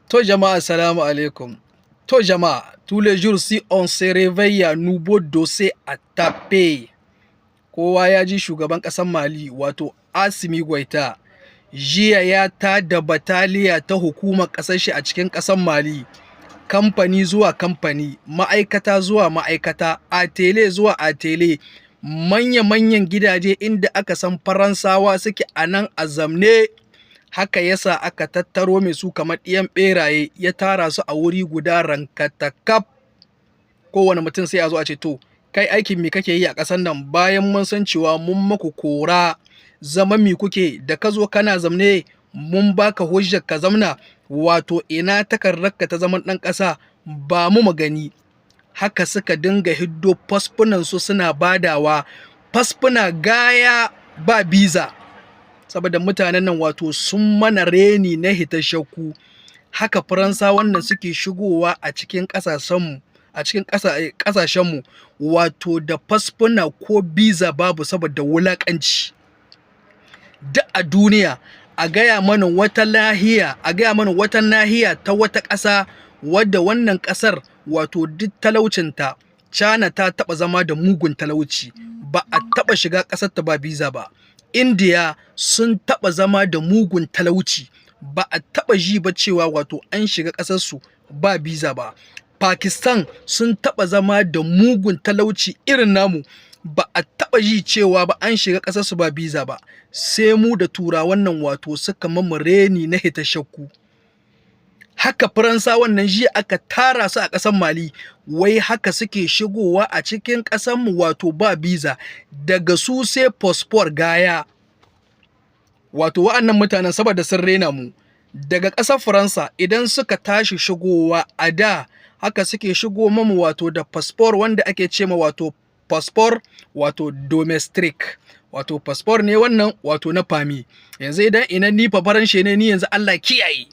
To jama'a, salamu alaikum. To jama'a, tous les jours si on se réveille, nouveau dossier à taper. Kowa ya ji shugaban ƙasar Mali, wato Assimi Goïta, jiya ya tada bataliya ta hukumar ƙasar shi a cikin ƙasar Mali. Kamfani zuwa kamfani, ma'aikata zuwa ma'aikata, atelier zuwa atelier, manya-manyan gidaje inda aka san Faransawa suke a nan a zamne. Haka yasa aka tattaro mai su kamar ɗiyan ɓeraye, ya tara su a wuri guda rankatakaf. Kowane mutum sai a zo a ce, "To kai, aikin me kake yi a ƙasar nan? Bayan mun san cewa mun maku kora, zama mi kuke da ka zo kana zamne? Mun baka hujjar ka zamna, wato ina takardarka ta zaman ɗan ƙasa? Ba mu gani." Haka suka dinga hiddo fasfunan su suna badawa, fasfuna gaya ba biza, saboda mutanen nan wato sun mana reni na hitar shakku. Haka Faransa wannan suke shigowa a cikin ƙasashenmu, a cikin ƙasashenmu, wato da fasfuna ko biza babu, saboda wulaƙanci. Duk a duniya a gaya mana wata lahiya, a gaya mana wata nahiya ta wata ƙasa wadda wannan ƙasar, wato duk talaucinta, China ta taɓa zama da mugun talauci, ba a taɓa shiga ƙasar ta ba biza ba. India sun taɓa zama da mugun talauci, ba a taɓa ji ba cewa wato an shiga ƙasarsu ba biza ba. Pakistan sun taɓa zama da mugun talauci irin namu, ba a taɓa ji cewa ba an shiga ƙasarsu ba biza ba. Sai mu da Turawan nan wato suka mamu reni na hita shakku. Haka Faransa wannan jiya aka tara su a ƙasar Mali, wai haka suke shigowa a cikin ƙasarmu wato ba biza, daga su sai fasfor gaya. Wato wa'annan mutanen, saboda sun rena mu, daga ƙasar Faransa idan suka tashi shigowa a da, haka suke shigo mamu wato da fasfor wanda ake ce ma wato fasfor wato domestique, wato fasfor ne wannan wato na famille. Yanzu idan ina ni fa Faranshe ne ni yanzu, Allah kiyaye,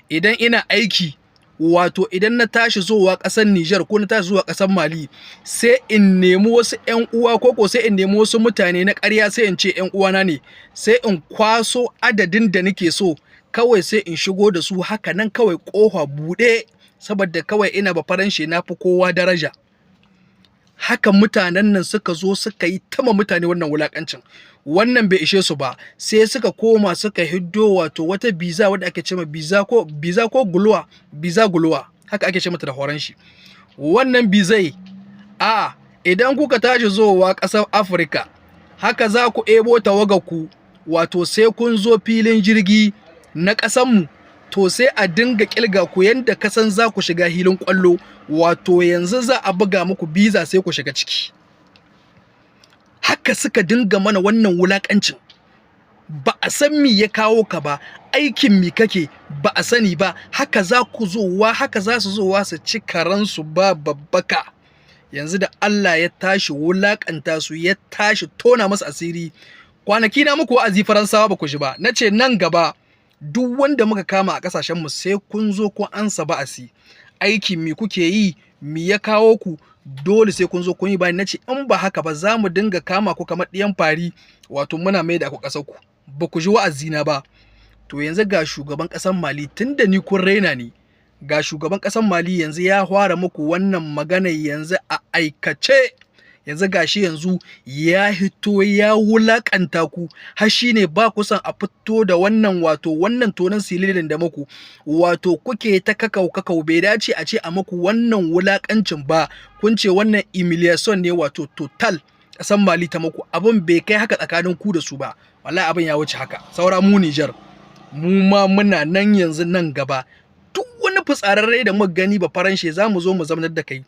idan ina aiki, wato idan na tashi zuwa ƙasar Niger ko na tashi zuwa ƙasar Mali, sai in nemi wasu ƴan uwa ko sai in nemi wasu mutane na ƙarya, sai in ce ƴan uwana ne, sai in kwaso adadin da nake so kawai, sai in shigo da su haka nan kawai ƙofa buɗe, saboda kawai ina ba Faranshe, na fi kowa daraja. Haka mutanen nan suka zo suka yi tama mutane wannan wulakancin. Wannan bai ishe su ba, sai suka koma suka hiddo wato wata biza wadda ake cewa biza ko guluwa, biza guluwa haka ake ce mata da horon shi. Wannan bizai a idan kuka tashi zowa ƙasar Afirka, haka za ku ebo tawaga ku, wato sai kun zo filin jirgi na ƙasanmu, to sai a dinga kilga ku yanda kasan za ku shiga hilin kwallo, wato yanzu za a buga muku biza sai ku shiga ciki. Haka suka dinga mana wannan wulakancin. Ba a san me ya kawo ka ba, aikin mi kake, ba a sani ba. Haka za ku zowa, haka za su zowa su ci karansu ba babbaka. Yanzu da Allah ya tashi wulakanta su, ya tashi tona masa asiri. Kwanaki na muku wa'azi, Faransawa, ba ku ji ba. Na ce nan gaba duk wanda muka kama a kasashenmu sai kun zo kun ansa ba'asi, aiki mi kuke yi, mi ya kawo ku, dole sai kun zo kun yi bayani. Na ce in ba haka ba, za mu dinga kama ku kamar ɗiyan fari, wato muna mai da ku ƙasar ku. Ba ku ji wa'azina ba. To yanzu ga shugaban ƙasar Mali, tunda ni kun raina ni, ga shugaban ƙasar Mali yanzu ya fara muku wannan magana yanzu a aikace. Yanzu gashi yanzu ya hito ya wulakanta ku, har shine ba ku son a fito da wannan wato wannan tonon sililin da muku, wato kuke ta kakau kakau. Bai dace a ce a muku wannan wulakancin ba. Kun ce wannan humiliation ne, wato total ƙasar Mali ta muku. Abin bai kai haka tsakanin ku da su ba, wallahi abin ya wuce haka. Saura mu Niger, mu ma muna nan yanzu. Nan gaba duk wani fitsararre da muka gani ba Faranshe, za mu zo mu zamanar da kai,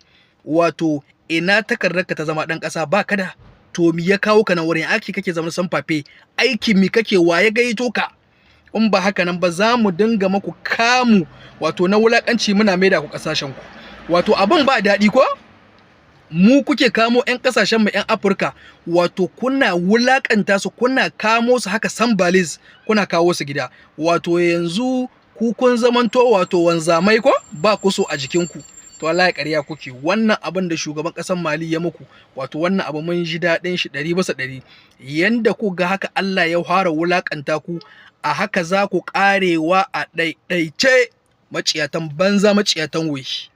wato ina takardarka ta zama ɗan ƙasa? Ba ka da, to mi ya kawo ka nan wurin aiki kake zama sans-papiers? Aiki mi kake? Wa ya gayyato ka? In ba haka nan ba, za mu dinga maku kamu wato na wulakanci, muna maida ku kasashen ku. Wato abin ba daɗi ko mu kuke kamo 'yan kasashen mu 'yan Afirka, wato kuna wulakanta su, kuna kamo su haka sans valise, kuna kawo su gida. Wato yanzu ku kun zamanto wato wanzamai ko ba ku so a jikinku. To wallahi ƙarya kuke. Wannan abin da shugaban ƙasar Mali ya muku, wato wannan abu mun ji daɗin shi 100%. Yanda ku ga haka Allah ya fara wulakanta ku, a haka za ku ƙarewa a ɗaiɗaice. Maciyatan banza, maciyatan wofi.